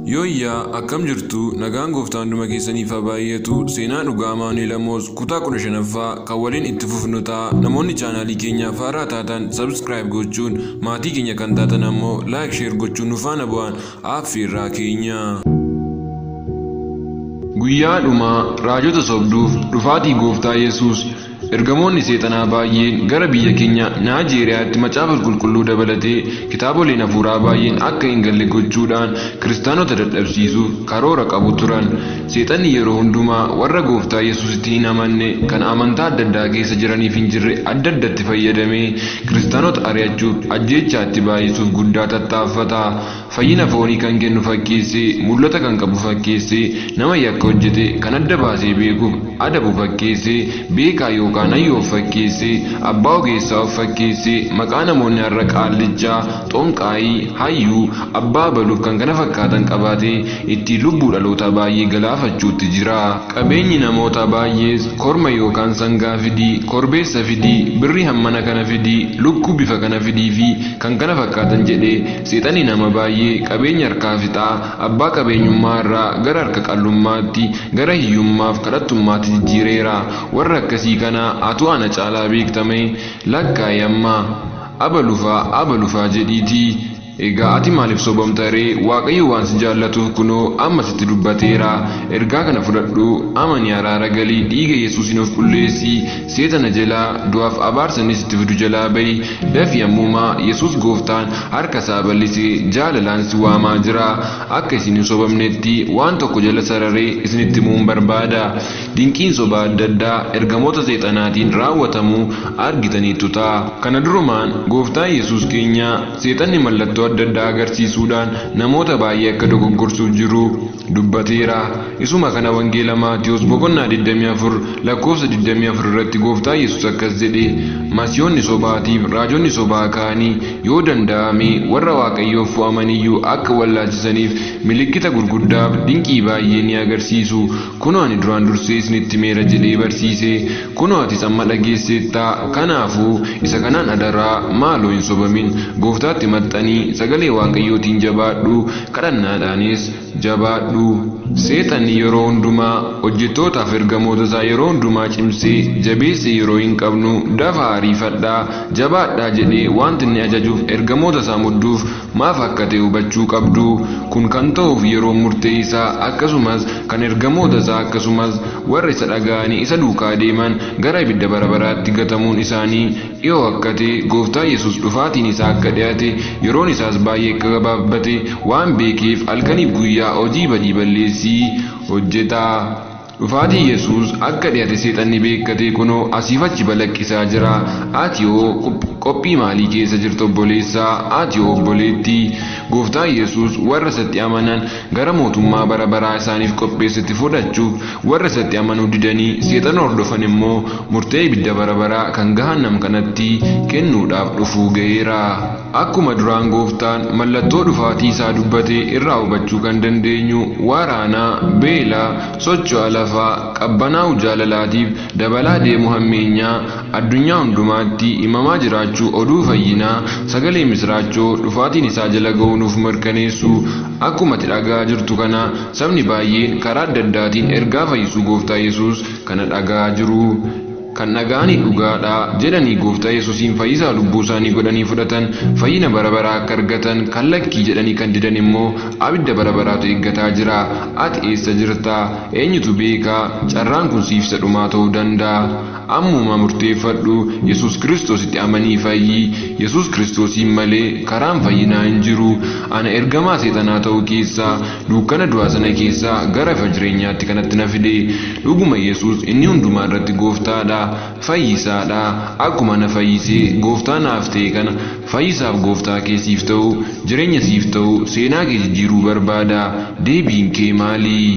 Yooyyaa, akkam jirtu? Nagaan Gooftaa hunduma keessaniif haa baay'atu. Seenaa dhugaa Amaanu'el Amoos kutaa 15ffaa kan waliin itti fufnu ta'a. Namoonni chaanaalii keenyaaf haaraa taatan subscribe gochuun, maatii keenya kan taatan ammoo like, share gochuun nu faana bu'aan affeerraa keenya. Guyyaa dhumaa, raajota sobduuf dhufaatii Gooftaa Yesuus. Ergamoonni seexanaa baay'een gara biyya keenya Naajeeriyaatti Macaafa Qulqulluu dabalatee kitaaboleen hafuuraa baay'een akka hin galle gochuudhaan kiristaanota dadhabsiisuuf karoora qabu turan. Seexanni yeroo hundumaa warra Gooftaa Yesuusitti hin amanne kan amantaa adda addaa keessa jiraniif hin jirre adda addatti fayyadamee kiristaanota ari'achuuf, ajjeechaatti baay'isuuf guddaa tattaaffata. Fayyina foonii kan kennu fakkeessee, mul'ata kan qabu fakkeessee, nama yakka hojjete kan adda baasee beekuuf adabu fakkeessee, beekaa yookaan hayyuu of fakkeessee, abbaa ogeessaa of fakkeessee, maqaa namoonni har'a qaallichaa, xonqaayii, hayyuu, abbaa abaluuf kan kana fakkaatan qabaatee ittiin lubbuu dhalootaa baay'ee galaafachuutti jira. Qabeenyi namoota baay'ees korma yookaan sangaa fidii, korbeessa fidii, birrii hammana kana fidii, lukkuu bifa kana fidii fi kan kana fakkaatan jedhee seexanni nama baay'ee qabeenya harkaa fixaa, abbaa qabeenyummaa irraa gara harka qallummaatti, gara hiyyummaaf kadhattummaatti jijjiireera. Warra akkasii kana atuu ana caalaa beektame lakkaa'e amma abalufaa abalufaa jedhiitii. Egaa ati maaliif sobamta ree? Waaqayyo waan si jaallatuuf kunoo amma sitti dubbateera. Ergaa kana fudhadhu, amani, araara galii, dhiiga Yesuusiin of qulleessi, seexana jalaa, du'aaf abaarsa inni sitti fidu jalaa ba'i. Dafii ammumaa, Yesuus Gooftaan harka isaa bal'isee jaalalaan si waamaa jira. Akka isin hin sobamnetti waan tokko jala sararee isinitti himuun barbaada. Dinqiin sobaa adda addaa ergamoota seexanaatiin raawwatamuu argitaniittu ta'a. Kana durumaan Gooftaan Yesuus keenya seexanni mallattoo adda addaa agarsiisuudhaan namoota baay'ee akka dogoggorsuuf jiru dubbateera. Isuma kana Wangeela Maatiyos boqonnaa 24 lakkoofsa 24 irratti Gooftaan Yesuus akkas jedhe: Masiihonni sobaatiif raajonni sobaa ka'anii yoo danda'ame warra Waaqayyoof fo'amaniyyuu akka wallaalchisaniif milikkita gurguddaaf dinqii baay'ee ni agarsiisu. Kunoo ani duraan dursee isinitti himeera jedhee barsiise. Kunoo atis amma dhageesseetta. Kanaafuu isa kanaan adaraa maaloo hin sobamin. Gooftaatti maxxanii sagalee Waaqayyootiin jabaadhu, kadhannaadhaanis jabaadhu. Seexanni yeroo hundumaa hojjettootaaf ergamoota isaa yeroo hundumaa cimsee jabeessee yeroo hin qabnu, dafaa, ariifadhaa, jabaadhaa jedhee wanti inni ajajuuf ergamoota isaa mudduuf maaf akka ta'e hubachuu qabdu. Kun kan ta'uuf yeroo murtee isaa akkasumas kan ergamoota isaa akkasumas warra isa dhaga'anii isa duukaa deeman gara ibidda bara baraatti gatamuun isaanii dhiyoo akka ta'e, Gooftaa Yesuus dhufaatiin isaa akka dhi'ate, yeroon isaas baay'ee akka gabaabbate waan beekeef halkaniif guyyaa hojii badii balleessii hojjeta. Dhufaatiin Yesuus akka dhi'ate seexanni beekkatee kunoo asiif achi balaqqisaa jira. Ati hoo qophii maalii keessa jirta, obboleessaa? Ati hoo, obboleettii? Gooftaan Yesuus warra isatti amanan gara mootummaa bara baraa isaaniif qopheessetti fudhachuuf, warra isatti amanuu didanii seexana hordofan immoo murtee ibidda bara baraa kan gahannam kanatti kennuudhaaf dhufuu ga'eera. Akkuma duraan Gooftaan mallattoo dhufaatii isaa dubbate irraa hubachuu kan dandeenyu, waraana, beela, socho'a lafaa, qabbanaa'uu jaalalaatiif dabalaa deemuu hammeenyaa addunyaa hundumaatti himamaa jiraachuu oduu fayyinaa sagalee misiraachoo dhufaatiin isaa jala ga'uu nuuf mirkaneessu. Akkuma ati dhaga'aa jirtu kana sabni baay'een karaa adda addaatiin ergaa fayyisuu Gooftaa Yesuus kana dhaga'aa jiru. Kan dhaga'anii dhugaadha jedhanii Gooftaa Yesuusiin fayyisaa lubbuu isaanii godhanii fudhatan fayyina bara baraa akka argatan, kan lakkii jedhanii kan didan immoo abidda bara baraatu eeggataa jira. Ati eessa jirta? Eenyutu beekaa, carraan kun siif isa dhumaa ta'uu danda'a. Ammuma murteeffadhu, Yesuus Kiristoositti amanii fayyi. Yesuus Kiristoosiin malee karaan fayyinaa hin jiru. Ana ergamaa seexanaa ta'uu keessaa, dukkana du'aa sana keessaa gara ifa jireenyaatti kanatti na fide. Dhuguma Yesuus inni hundumaa irratti Gooftaadha, fayyisaadha. Akkuma na fayyisee Gooftaa naaf ta'e kana fayyisaaf Gooftaa kee siif ta'u, jireenya siif ta'u, seenaa kee jijjiiruu barbaada. Deebiin kee maali?